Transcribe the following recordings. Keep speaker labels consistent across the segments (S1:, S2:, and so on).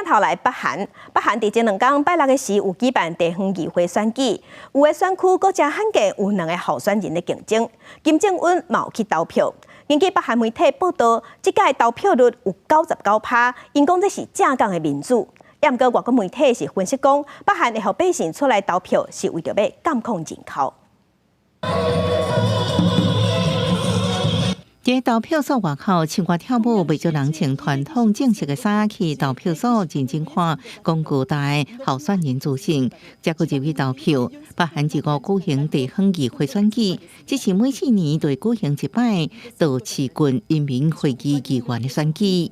S1: 頭來北韓，北韓佇前兩工拜六的時有舉辦地方議會選舉，有的選區閣誠罕見有兩个候選人咧競爭，金正恩嘛有去投票。根據北韓媒體報道，這屆投票率有99趴，𪜶講這是正港的民主。毋過外國媒體是分析講，北韓會予百姓出來投票，是為著欲監控人口。
S2: 佇投票所外口，唱歌跳舞，袂少人穿傳統正式的衫去投票所，認真看廣告台候選人資訊，才閣入去投票。北韓這個舉行地方議會選舉，這是每4年就會舉行一擺道市郡人民會議議員的選舉。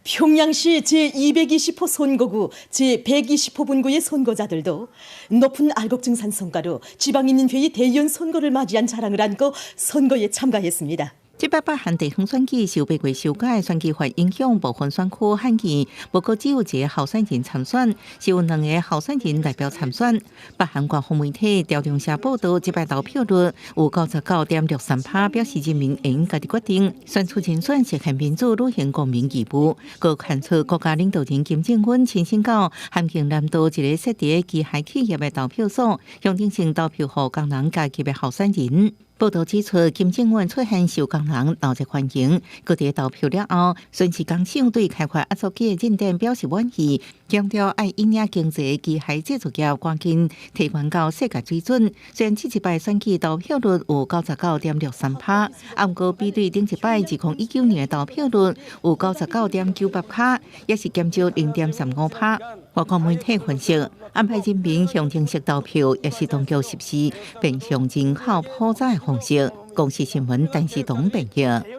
S3: 평양시 제220호 선거구 제120호 분구의 선거자들도 높은 알곡증산 성과로 지방인민회의 대의원 선거를 맞이한 자랑을 안고 선거에 참가했습니다.
S2: 這擺北韓地方選舉受八月修改選舉法影響，部分選區罕見，無閣只有一个候選人參選，是有兩个候選人代表參選。北韓官方媒體朝中社報道，這擺投票率有99.63趴，表示人民會用家己決定選出人選，實現民主履行公民義務。閣看出國家領導人金正恩親身到咸鏡南道一个設佇機械企業的投票所，象徵性投票予工人階級的候選人。報道指出，金正恩出現受工人鬧熱歡迎。閣佇投票了後，巡視工廠對開發壓縮機的進展表示滿意，強調愛引領經濟機械製造業趕緊提懸到世界水準。雖然這一擺選舉投票率有99.63趴，毋過比對頂一擺2019年的投票率有99.98趴，也是減少0.35趴。外國媒體分析，安排人民象徵式投票，也是當局實施變相人口普查的方式。公視新聞，陳世東編譯。